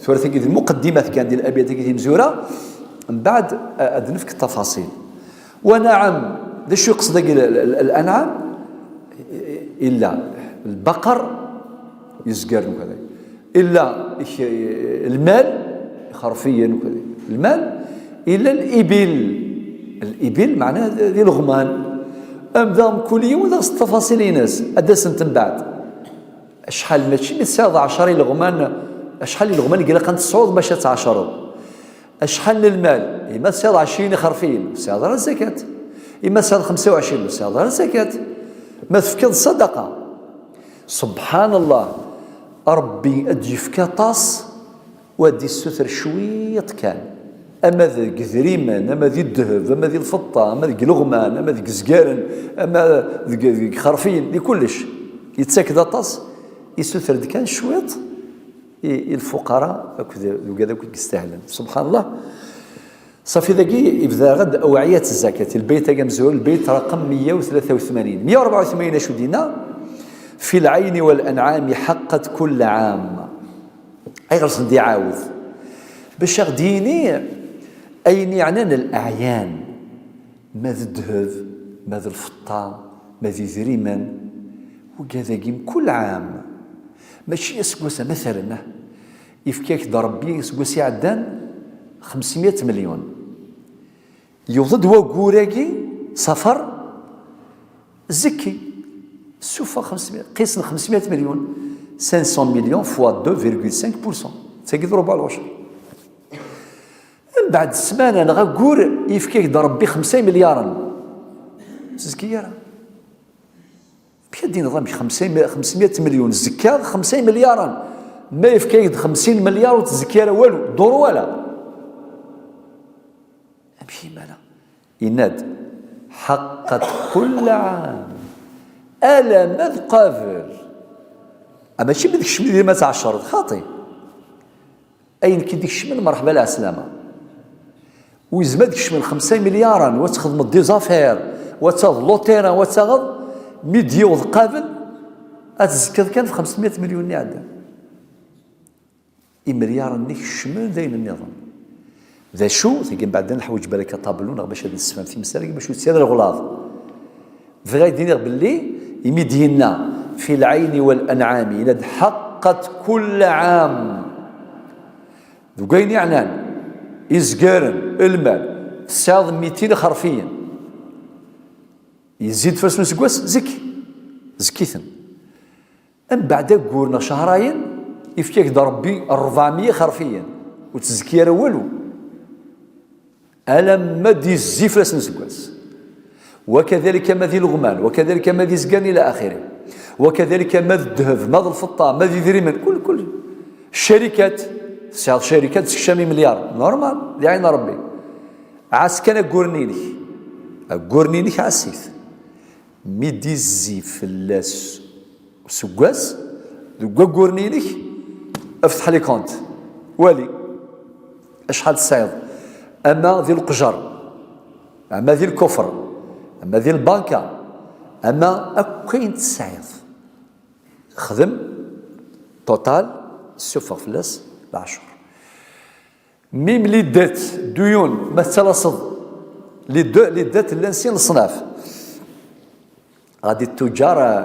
Tura tigi d lmuqeddimat kan di labyat-agi timezwura. Mbeɛd, eh, ad nefk tafasil. Wa naɛam, d acu yeqsed dagi l-, l-, l-, lanɛam? Illa lbaqer yezgaren ukad-agi. Illa ik-, lmal, ixerfiyen ukad-agi. Lmal, illa libil. Libil, meɛna d, d ileɣman. Am da, mkul yiwen d tafasil-ines, ad d-asent mbeɛd. Acḥal, mačči mi tesɛiḍ ɛecra ileɣman, acḥal ileɣman i ilaq ad tesɛuḍ bac ad tɛecreḍ? Acḥal n lmal? Ima tesɛiḍ ɛecrin ixerfiyen, ur tesɛiḍ ara zzakat. Ima tesɛiḍ xemsa u ɛecrin, ur tesɛiḍ ara zzakat. Ma tefkiḍ ṣṣadaqa, subḥan Allah, Ṛebbi ad d-yefk aṭas, u ad d-yessuter cwiṭ kan. Ama deg idrimen, ama di ddheb, ama di lfeṭṭa, ama deg ileɣman, ama deg izgaren, ama deg, deg ixerfiyen, di kullec. Yettak-d aṭas, yessuter-d kan cwiṭ i, i lfuqara akked d ugad akk i yestahlen. Subḥan Allah. Ṣafi dagi yebda-aɣ-d awɛiyat zzakat. Lbeyt-agi amezwaru, lbeyt raqem meyya u tlata u tmanyin. Meyya u rebɛa u tmanyin acu d-yenna? "Fi lɛayni wal anɛami ḥaqqat kull ɛam." Ayɣer sen-d-iɛawed? Bac aɣ-d-yini ayen yeɛnan leɛyan. Ma d ddheb, ma d lfeṭṭa, ma d idrimen, ugad-agi mkul ɛam. Mačči aseggas-a, matalen, ah, yefka-ak-d Ṛebbi aseggas iɛeddan xemsmya milyun. Yewweḍ-d waggur-agi, ṣafar, zeki, suffeɣ xemsmya, qisen xemsmya milyun, cinq cents millions fois deux virgule cinq pour cent. D tagi d ṛebɛa lɛucr. Mbeɛd ssmana neɣ aggur, yefka-ak-d Ṛebbi xemsa imelyaren. Ur tezki ara. Amek ad d-tiniḍ amek xemsa, xemsmya milyun, zekkaɣ xemsa imelyaren. Ma yefka-ak-d xemsin imelyar ur tzekki ara walu, dur wala. Amek imana? Yenna-d, "Ḥaqqat kull ɛam." Alamma d qabel. A mačči mi d-kecmen idrimen ad tɛecreḍ, xaṭi. Ayen k-id-ikecmen, merḥba lɛeslama. U yezmer ad kecmen xemsa imelyaren, wa txedmeḍ des affaires, wa taɣeḍ l'auto-terrain, wa taɣeḍ, mi d-yiweḍ qabel, ad tezkiḍ kan f xemsmya melyun-nni iɛeddan. Imelyaren-nni kecmen d ayen nniḍen. D acu? Tagi mbeɛd ad neḥwiǧ balak aṭablu neɣ bac ad nessefhem timsal-agi, bac ur tt-yerr leɣlaḍ. Bɣiɣ ad d-iniɣ belli imi d-yenna fi lɛayni wal anɛami, yenna-d ḥaqqat kull ɛam. Deg wayen yeɛnan izgaren, lmal, tesɛiḍ mitin ixerfiyen. Yezzi-d fell-asen useggas, zik, zik-iten. Mbeɛd aggur neɣ cehrayen, yefka-ak-d Rebbi rebɛemya ixerfiyen, ur tzekki ara walu. Alamma d-yezzi fell-asen useggas. Wakadalika ma di leɣman, wakadalika ma d izgaren ila axiri. Wakadalika ma d ddheb, ma d lfeṭṭa, ma d idrimen, kul, kul. Ccarikat, tesɛiḍ ccarikat, tessekcam imelyar. Normal, di ɛin Rebbi. Ɛass kan agguren-inek. Agguren-inek ɛass-it. Mi d-izzi fell-as useggas, deg wagguren-inek, afteḥ les comptes. Wali. Acḥal tesɛiḍ? Ama di leqjer, ama di lkufr, ama di lbanka, ama akk ayen tesɛiḍ. Xdem total, ssufeɣ fell-as leɛcur. Même les dettes, duyun, ma tettalaseḍ, les de-, les dettes llan sin leṣnaf. Ɣadi ttuǧar, eh,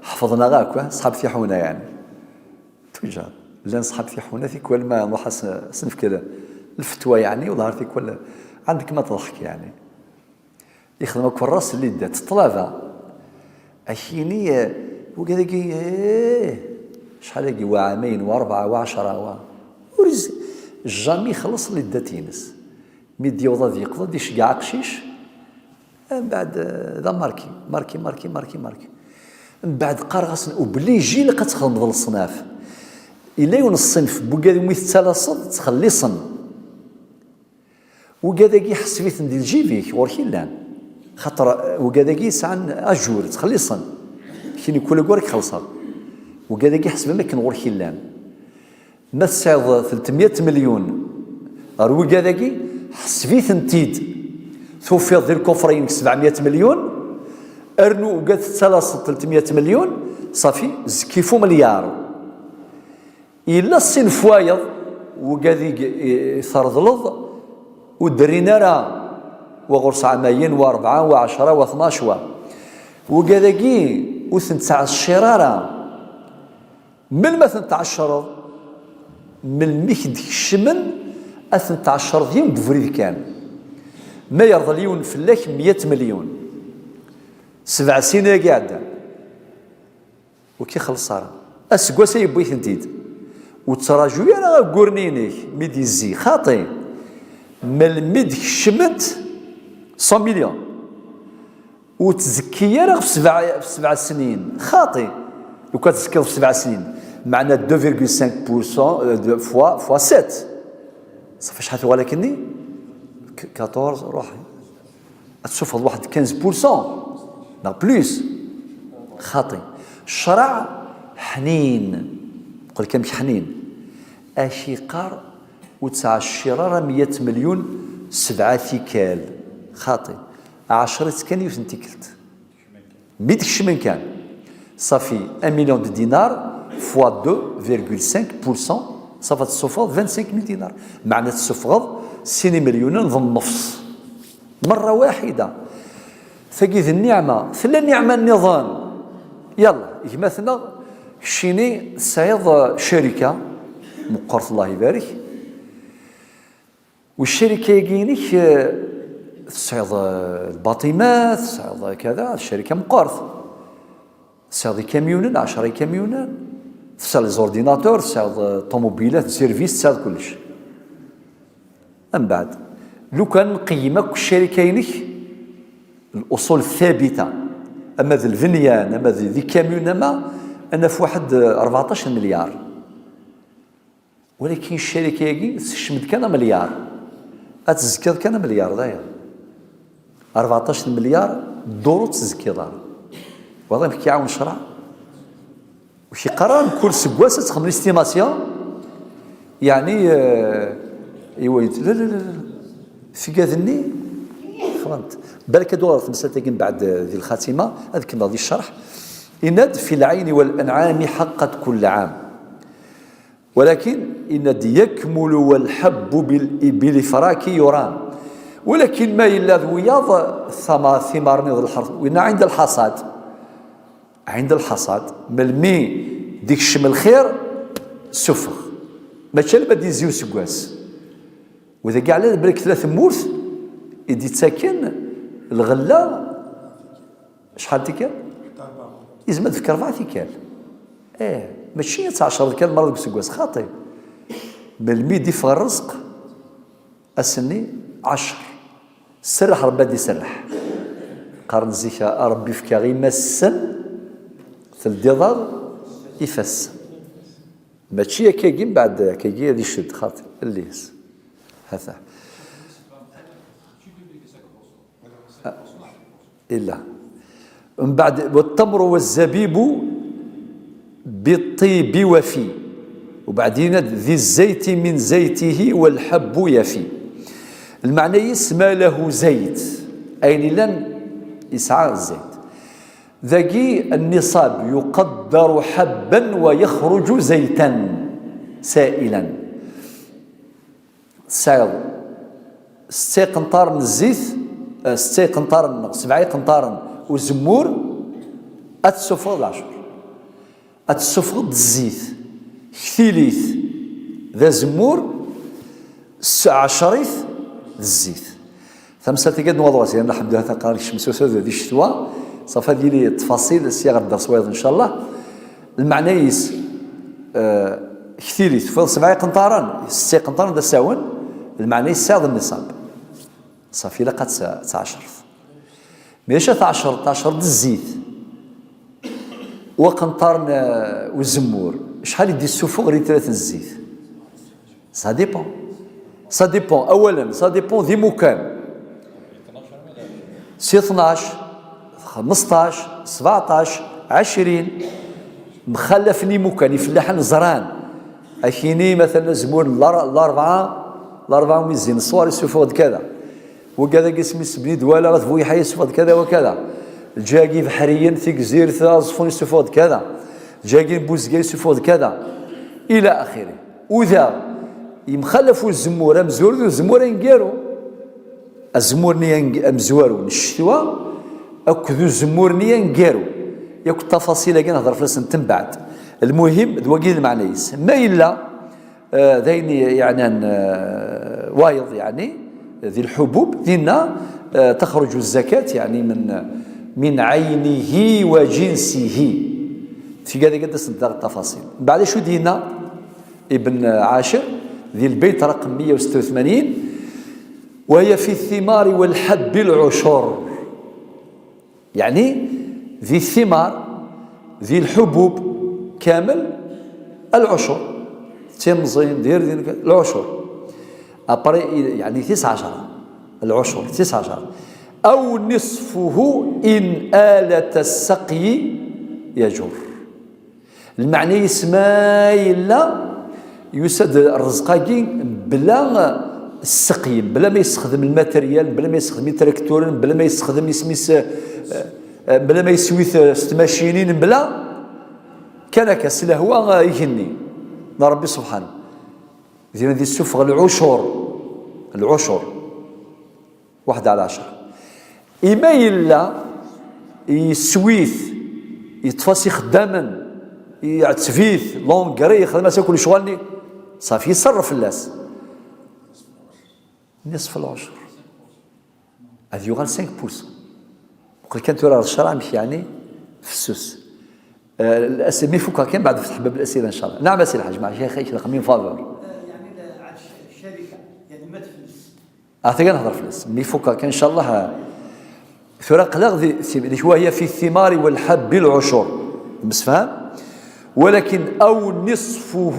ḥefḍen-aɣ akk, eh, ṣḥab tiḥuna, yeɛni. Ttuǧar. Llan ṣḥab tiḥuna, tikwal ma nruḥ as-, as-nefk l-, lfetwa, yeɛni, uḍhar tikwal, عندك ما تضحك, yeɛni. Yexdem akk rras n liddat, ṭṭlaba. Akini, eh, wigad-agi, eh, acḥal-agi, wa ɛamayen, wa rebɛa, wa ɛecra, wa. Ur iz-, jamais ixelleṣ liddat-ines. Mi d-yewweḍ ad yeqḍu, ad iceggeɛ aqcic, mbeɛd, eh, d amarki, marki, marki, marki, marki. Mbeɛd qqareɣ-asen, obligé ilaq ad txedmeḍ leṣnaf. Yella yiwen ṣṣenf n wigad umi tettalaseḍ, ttxelliṣen. Wigad-agi ḥseb-iten di lǧib-ik, ɣur-k i llan. Xaṭer, eh, wigad-agi yesɛan ajour, ttxelliṣen. Kini kul aggur ad k-xellṣeɣ. Wigad-agi ḥseb am akken ɣur-k i llan. Ma tesɛiḍ tlettmya melyun ɣer wigad-agi, ḥseb-iten-id. Tufiḍ di lkufra-inek sebɛemya melyun, rnu wigad tettalaseḍ tlettmya melyun, ṣafi, zekki f umelyaṛ. Yella ṣṣenf wayeḍ, wigad i, i, i treḍleḍ, ur d-rrin ara, wa ɣur-s ɛamayen, wa rebɛa, wa ɛecra, wa tnac, wa. Wigad-agi ur ten-ttɛeccir ara. Melmi ad ten-tɛeccreḍ? Melmi i k-d-kecmen ad ten-tɛeccreḍ yiwen deg ubrid kan. Ma yerḍel yiwen fell-ak mya melyun, sebɛ snin-agi iɛeddan. Ur k-ixelleṣ ara. Aseggas-a yewwi-tent-id. Ur ttraǧu ara agguren-inek mi d-yezzi. Xaṭi. Melmi d-kecment cent millions. Ur tzekki ara ɣef sebɛa, ɣef sebɛa snin. Xaṭi. Lukan tezkiḍ ɣef sebɛa snin, meɛna deux virgule cinq pour cent, euh, de fois, fois sept. Ṣafi acḥal tuɣal akkenni? K-, quatorze, ruḥ. Ad tsuffɣeḍ waḥed quinze pour cent, neɣ plus. Xaṭi. Ccṛeɛ ḥnin. Qel-ik amek ḥnin. Ak-iqqar ur ttɛeccir ara mya melyun sebɛa tikkal. Xaṭi. Ɛecṛit kan yiwet n tikkelt. Mi d-kecmen kan, ṣafi, un million de dinars fois deux virgule cinq pour cent, ṣafi ad tessufɣeḍ vingt-cinq mille dinars. Meɛna tessufɣeḍ sin imelyunen d nnefṣ. Merra waḥida. Tagi d nniɛma. Tella nniɛma nniḍen. Yalla, gma-tneɣ, keččini tesɛiḍ, eh, carika meqqert, Allah ibarek. U ccarika-agi-inek, eh, tesɛiḍ, eh, lbaṭimat, tesɛiḍ, eh, kada, ccarika meqqert. Tesɛiḍ ikamyunen, ɛecṛa ikamyunen, tesɛiḍ les ordinateurs, tesɛiḍ, eh, ṭumubilat, service, tesɛiḍ kullec. Mbeɛd, lukan nqeyyem akk ccarika-inek, الأصول الثابتة, ama d lbenyan, ama d, d ikamyunen, ama ad naf waḥed, eh, rbeɛṭac n melyar. Walakin ccarika-agi tsekcem-d kan amelyaṛ. Ad tezkiḍ kan amelyaṛ dayen. Rbeɛṭac n melyar dduru ur tzekkiḍ ara. Waḍ amek k-iɛawen ccṛeɛ? Ur k-iqqar ara mkul seggas ad txedmeḍ estimation, yeɛni, eh, i wayen t-, la, la, la, la. Tigad-nni ffɣent. Balak ad uɣaleɣ temsalt-agi mbeɛd, eh, di lxatima, ad kemmleɣ di ccerḥ. Yenna-d: "في العين والأنعام حقت كل عام، ولكن" yenna-d: "يكمل والحب بال-، بالإفراك يرام". Walakin ma yella d wiyaḍ, tama-, thimar-nni d lḥerf, winna عند الحصاد. عند الحصاد, melmi d-ikcem lxir, sufeɣ. Mačči alamma d-yezzi useggas. U dagi ɛla belk tella tmurt i d-ittaken lɣella, acḥal tikkal? Yezmer ad tefk rebɛa tikkal. Eh, mačči ad tɛecreḍ kan merra deg useggas, xaṭi. Melmi d-iffeɣ rrezq, ass-nni ɛecr. Serreḥ Rebbi ad d-iserreḥ. Qqaren zik: "A Rebbi, fk-aɣ imassen, teldiḍ-aɣ ifassen." Mačči akkagi, mbeɛd akkagi ad icedd, xaṭi, lli-s. Hata. Illa. Mbeɛd: "والتمر والزبيب بالطيب وفي". Ubeɛd yenna-d: "ذي الزيت من زيته والحب يفي". Lmeɛna-is ma lahu zayt, ayen illan yesɛa zzayt. Dagi النصاب يقدر حبا ويخرج زيتا سائلا. Tesɛiḍ setta iqenṭaren n zzit, eh, setta iqenṭaren neɣ sebɛa iqenṭaren uzemmur, ad tessufɣeḍ leɛcur. Ad tessufɣeḍ d zzit, ktilit d azemmur, s-, ɛecrit d zzit. Tamsalt-agi ad nwaḍ ɣer-s, yerna lḥemdullah taqaɛet kecm s usud di ccetwa, ṣafi ad yili ttfaṣil sya ɣer dders wayeḍ, ncallah. Lmeɛna-is, eh, ktilit, tufiḍ sebɛa iqenṭaren, setta iqenṭaren d asawen, lmeɛna-is tesɛiḍ nniṣab. Ṣafi, ilaq ad tt-, ad tɛecreḍ. Mi acu ad tɛecreḍ? Tɛecreḍ d zzit. U aqenṭar n, eh, uzemmur, acḥal i d-issufeɣ litrat n zzit? Ça dépend. Ça dépend. Awalen, ça dépend d imukan. Si tnac, xmesṭac, sbeɛṭac, ɛecrin. Mxallafen imukan, ifellaḥen ẓran. Akini, matalan, azemmur n lar-, larebɛa, larebɛa mi zzin ṣṣwar, issufeɣ-d kada. Wigad-agi isem-is Bni Dwala, At Buyeḥya, issufeɣ-d kada wa kada. Lǧiha-agi ibeḥriyen, Tigzirt, Aẓeffun, issufeɣ-d kada. Lǧiha-agi n Buzgan, issufeɣ-d kada. Ila axiri. U da, yemxalaf uzemmur amezwaru d uzemmur aneggaru. Azemmur-nni ang-, amezwaru n ccetwa akked uzemmur-nni aneggaru. Yakk ttafaṣil-agi nehder fell-asent mbeɛd. Lmuhim, d wagi i d lmeɛna-is. Ma yella, eh, d ayen yeɛnan, eh, wayeḍ, yeɛni, di lḥubub, dinna, eh, تخرج الزكاة، yeɛni, من، من عينه وجنسه. Tigad-agi ad d-asent daɣ ttafaṣil. Mbeɛd acu d-yenna Ibn Ɛacir di lbeyt raqem meyya u setta u tmanyin: "وهي في الثمار والحب العشر". Yeɛni, di thimar, di lḥubub kamel, العشر. Timẓin, d irden, العشر. Après, yeɛni, tis ɛecra. العشر, tis ɛecra. "أو نصفه إن آلة السقي يجر". Lmeɛna-is ma yella yusa-d rrezq-agi bla sseqyi, bla ma yessexdem lmateryal, bla ma yessexdem itrakturen, bla ma yessexdem isem-is, eh, eh, bla ma yeswi-t, eh, s tmacinin, bla kan akka, s lehwa, eh, igenni n Ṛebbi subḥanu. Din ad yessufeɣ lɛucur, lɛucur. Waḥed ɛla ɛecra. Ima yella yeswi-t, yeṭṭef-as ixeddamen, iɛetteb-it, l'engrais, yexdem-as akk lecɣal-nni, ṣafi, iṣerref fell-as. Nisf lɛucur. Ad yuɣal cinq pour cent. Muqel kan tura ɣer ccṛeɛ amek yeɛni fessus. Eh, as-, mi fukeɣ kan, beɛd fetḥ bab l-asila, ncallah. Naɛam a Si Lḥaǧ, maɛlic, ixleq min faveur. يعني الشركة، يعني ما تفلس. Ahat kan ad nehder fell-as. Mi fukeɣ kan, ncallah, ah, tura aql-aɣ di, di, di, "وهي في الثمار والحب العشر". Msefham? "ولكن أو نصفه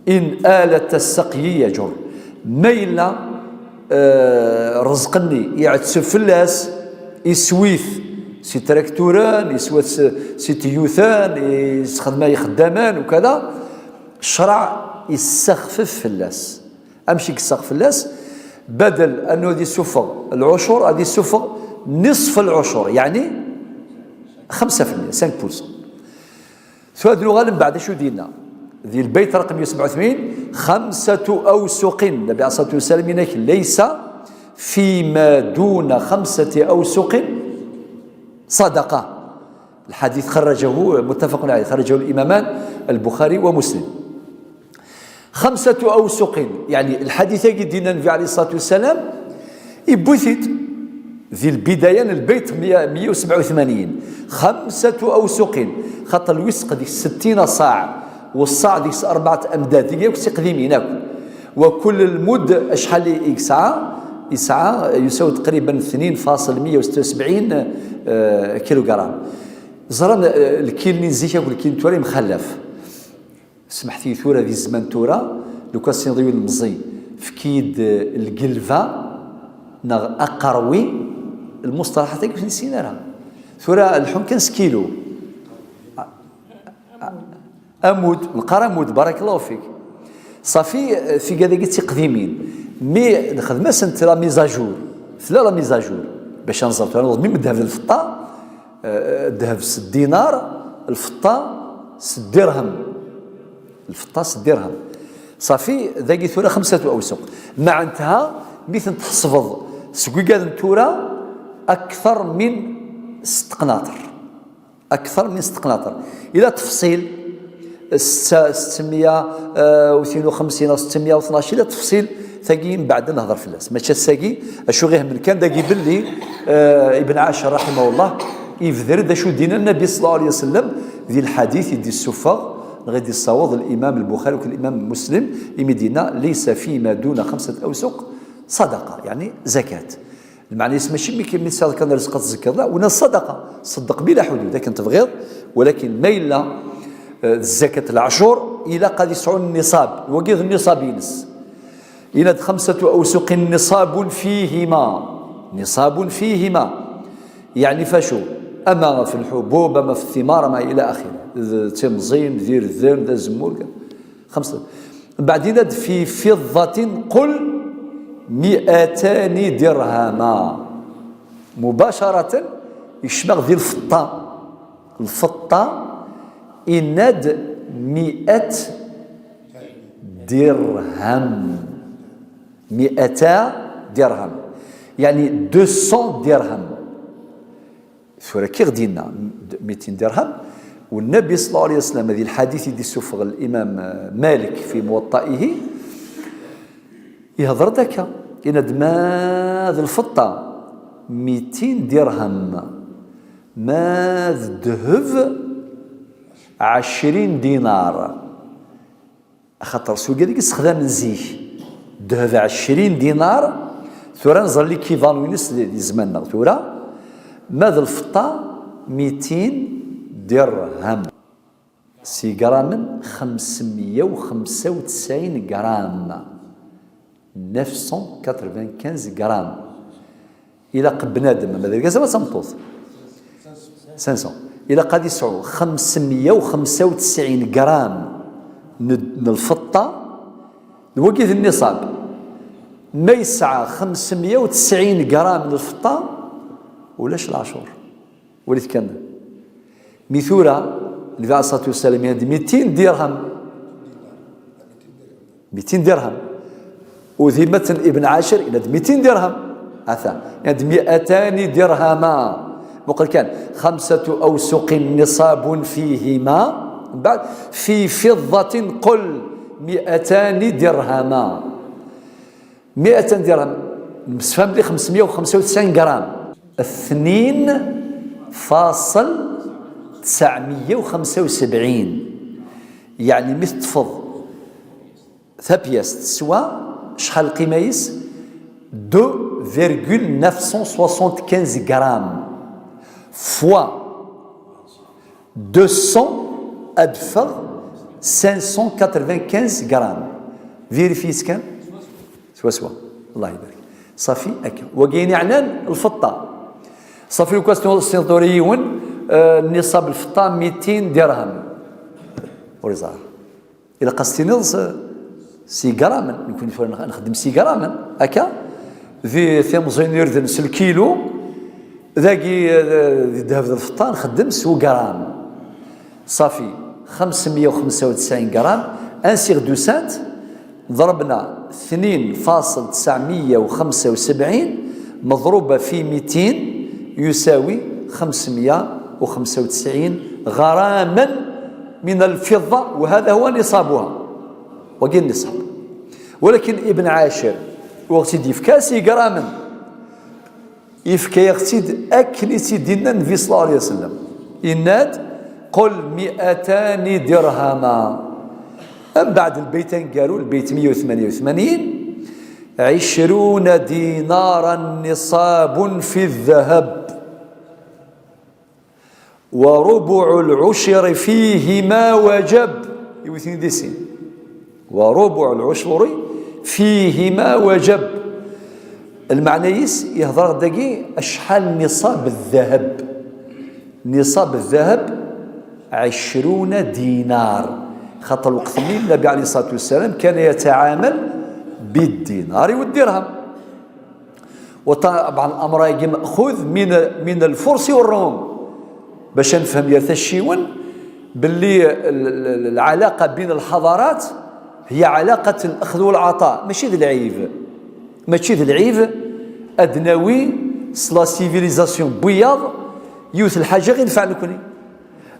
إن آلة السقي يجر". Ma yella, eh, rrezq-nni iɛetteb fell-as, iswi-t si trakturen, iswi-t si, si tyutan, yessexdem ixeddamen, ukada, ccṛeɛ yessexfef fell-as. Amek i yesseɣ fell-as? Badel annu ad isuffeɣ lɛucur, ad isuffeɣ نصف العشر, yeɛni xemsa fi lmiyya, cinq pour cent. Tura ad nuɣal mbeɛd acu d-yenna di lbayt raqem meyya u sebɛa u tmanyin: خمسة أوسق, Nnabi ɛalayhi ṣṣalatu wassalam yenna-k: ليس فيما دون خمسة أوسق صدقة. Lḥadit xarraǧahu, muttafaqun ɛalayh, xarraǧahu l-imaman, al-Buxari wa Muslim. خمسة أوسق, yeɛni lḥadit-agi d-yenna Nnbi ɛalayhi ṣṣalatu wassalam, yewwi-t-id di lbidaya n lbayt meyya, meyya u sebɛa u tmanyin. خمسة أوسق, xaṭer lwisq deg-s settin ṣaɛ, u ṣṣaɛ deg-s rebɛa amdad, deg akk d tiqdimin akk. Wa kull lmud acḥal i, i yesɛa? Yesɛa, yusawi taqriban tnin faṣel meyya u setta u sebɛin, eh, kilugram. Ẓran, eh, lkil-nni n zik akk lkil n tura yemxallaf. Smeḥt-iyi tura di zzman tura, lukan tessneḍ yiwen lemẓi, efk-iyi-d, eh, lgelba neɣ aqerwi, lmusṭalaḥat-agi ur ten-nessin ara. Tura leḥḥun kan s kilu. Amud, neqqar amud, barakallahu fik. Ṣafi, eh, tigad-agi d tiqdimin. Mi nexdem-asent la mise à jour, tella la mise à jour. Bac ad nẓer tura, neḍmim ddheb d lfeṭṭa, eh, ddheb s dinar, lfeṭṭa s dirhem. Lfeṭṭa s dirhem. Ṣafi, dagi tura xemsatu awsuq. Meɛnetha, mi ten-tḥesbeḍ seg wigad n tura, akter min sett qnaṭer. Akter min sett qnaṭer. Ila tefṣil, ssa-, ستمية وثنين وخمسين أو ستمية واثناش, ila tefṣil, tagi mbeɛd ad nehder fell-as. Mačči ass-agi, acu ɣ-ihmen kan dagi belli, eh, Ibn Ɛacir, raḥimahullah, yebder-d acu d-yenna Nnabi ṣalla Llahu ɛalayhi wa sallam di lḥadit i d-issufeɣ, neɣ i d-issaweḍ Limam Lbuxari akked Limam Muslim, imi d-yenna: ليس فيما دون خمسة أوسق صدقة, yeɛni zakat. Lmeɛna-is mačči mi, mi tesɛiḍ kan rrezq ad tzekkeḍ, la, wina ṣṣadaqa, ṣeddeq bila ḥudud akken tebɣiḍ, walakin ma yella, eh, d zzakat leɛcur, ilaq ad yesɛu nniṣab, wagi d nniṣab-ines. Yenna-d: خمسة أوسق نصاب فيهما, نصاب فيهما, yeɛni f acu? Ama f lḥubub, ama f thimar, ama ila axiri. D timẓin, d irden, d azemmur, xemsa. Mbeɛd yenna-d: في فضة قل مئتان درهما. Mubacaratan, yekcem-aɣ di lfeṭṭa. Lfeṭṭa, yenna-d: مئة درهم. مئتا درهم. Yeɛni deux cents dirhams. Tura kif i ɣ-d-yenna, مئتين درهم, u Nnabi ṣalla Llahu ɛalayhi wa sallam, di lḥadit i d-issufeɣ Limam, eh, Malik fi Muwaṭṭa'ihi, yehder-d akka, yenna-d: ma d lfeṭṭa, مئتين درهم, ma d ddheb, عشرين دينار. Axaṭer s wigad i yessexdamen zik, ddheb ɛecrin dinar, tura neẓra l'équivalent-ines di, di zzman-nneɣ tura, ma d lfeṭṭa, مئتين درهم. S igramen, خمسمية وخمسة وتسعين gram. Neuf cent quatre-vingt-quinze gram. Ilaq bnadem, ama d argaz ama d tameṭṭut, cinq cents. Ilaq ad yesɛu خمسمية وخمسة وتسعين gram n, n lfeṭṭa, d wagi d nniṣab. Ma yesɛa خمسمية وتسعين gram n lfeṭṭa, ulac leɛcur. Walit kan. Mi tura, Nnbi ɛalayhi ṣṣalatu wassalam yenna-d مئتين درهم. مئتين درهم. U di lmatn Ibn Ɛacir, yenna-d مئتين درهم. Ata, yenna-d مئتان درهما. Muqel kan, خمسة أوسق نصاب فيهما. Mbeɛd, في فضة قل مئتان درهما. مئتان درهم. Nemsefham belli خمسمية وخمسة وتسعين gram. اثنين فاصل تسعمية وخمسة وسبعين. Yeɛni mi teṭṭfeḍ tapyast teswa, acḥal lqima-is? Deux virgule neuf cent soixante-quinze grammes fois deux cents, ad d-teffeɣ cinq cent quatre-vingt-quinze grammes. Vérifiez-t kan. Swaswa. Allah ibarik. Ṣafi, akka. Wagi yeɛnan lfeṭṭa. Ṣafi, lukan tessneḍ tura yiwen, eh, nniṣab lfeṭṭa مئتين درهم. Ur yeẓri. Ilaq ad s-tiniḍ s, s igramen. Nekni tura nex-, nxeddem s igramen. Akka? Di timẓin irden s lkilu, dagi, eh, di ddheb d lfeṭṭa nxeddem s ugram. Ṣafi, xemsemya u xemsa u tesɛin gram. Ansi ɣ-d-usant? ضربنا اثنين فاصل تسعمية وخمسة وسبعين مضروبة في ميتين يساوي خمسمية وخمسة وتسعين غراما من الفضة، وهذا هو نصابها. Wagi n niṣab. Walakin Ibn Ɛacir, ur ɣ-tt-id-yefka s igramen. Yefka-yaɣ-tt-id akken i tt-id-yenna Nnbi ṣella Llahu ɛalayhi wa sellem. Yenna-d: "Qul mi'atani dirhama." Mbeɛd lbeyt aneggaru, lbeyt meyya u tmanya u tmanyin: "Ɛicruna dinaran niṣabun fi ddahab." "Wa rubuɛu lɛucri fihi ma wajab." Iwet-id i sin. "Wa rubuɛu lɛucri fihi ma wajab." Lmeɛna-is, ihder-aɣ-d dagi acḥal niṣab ddheb. Niṣab ddheb, ɛecruna dinar. Xaṭer lweqt-nni, Nnabi ɛalayhi ṣṣalatu wassalam, kana yataɛamal biddinari wa ddirham. وطبعا الأمر-agi مأخوذ من، من الفرس والروم. Bac ad nefhem gar tacciwen belli ال-، ال-، ال-، العلاقة بين الحضارات هي علاقة الأخذ والعطاء، ماشي d lɛib. ماشي d lɛib ad nawi s la civilisation n wiyaḍ yiwet lḥaǧa i ɣ-inefɛen nekni.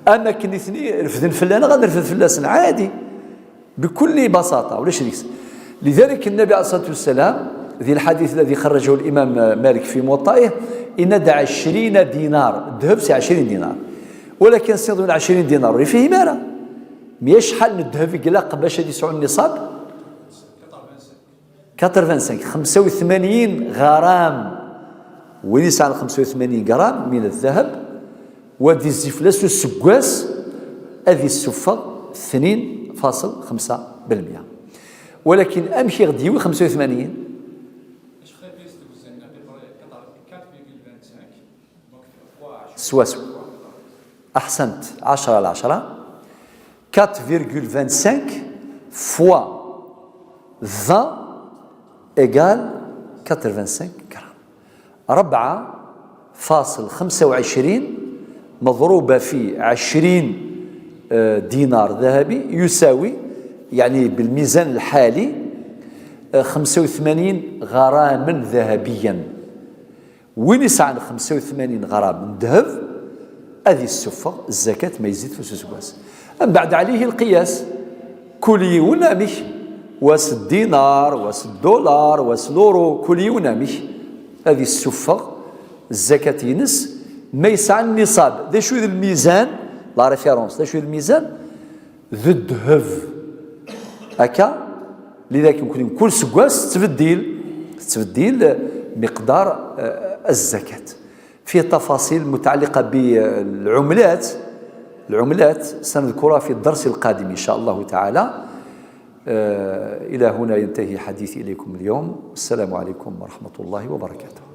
Am akken nitni refden fell-aneɣ, ad nerfed fell-asen, ɛadi. بكل بساطة، ulac deg-s. لذلك النبي عليه الصلاة والسلام، ذي الحديث الذي خرجه الإمام مالك في موطئه، yenna-d عشرين دينار، ddheb c'est عشرين دينار. ولكن سيدنا عشرين دينار ur ifhim ara. Mi acḥal n ddheb i ilaq bac ad yesɛu nniṣab? Quatre-vingt-cinq، خمسة وثمانين غرام. Win yesɛan خمسة وثمانين غرام من الذهب, wa d-izzi fell-as useggas, ad isuffeɣ اثنين فاصل خمسة بالمية. Walakin amek i ɣ-d-yiwi خمسة وثمانين? Swaswa. أحسنت، عشرة على عشرة. Quatre virgule vingt-cinq fois vingt égale quatre-vingt-cinq grammes. أربعة فاصل خمسة وعشرين مضروبة في عشرين، آه، دينار ذهبي يساوي، يعني بالميزان الحالي، آه، خمسة وثمانين غراما ذهبيا. Win yesɛan خمسة وثمانين غرام n ddheb, ad yessuffeɣ zzakat ma yezzi-d fell-as useggas. Mbeɛd, عليه القياس, kul yiwen amek, wa s ddinar, wa s ddular, wa s luru, kul yiwen amek, ad yessuffeɣ zzakat-ines ma yesɛa nniṣab. D acu i d lmizan? La référence, d acu i d lmizan? D ddheb. Akka, لذلك يمكن كل سكواس تتبدل، تتبدل مقدار، آه، الزكاة. فيه تفاصيل متعلقة بالعملات. العملات سنذكرها في الدرس القادم إن شاء الله تعالى. آه، إلى هنا ينتهي حديثي إليكم اليوم. السلام عليكم ورحمة الله وبركاته.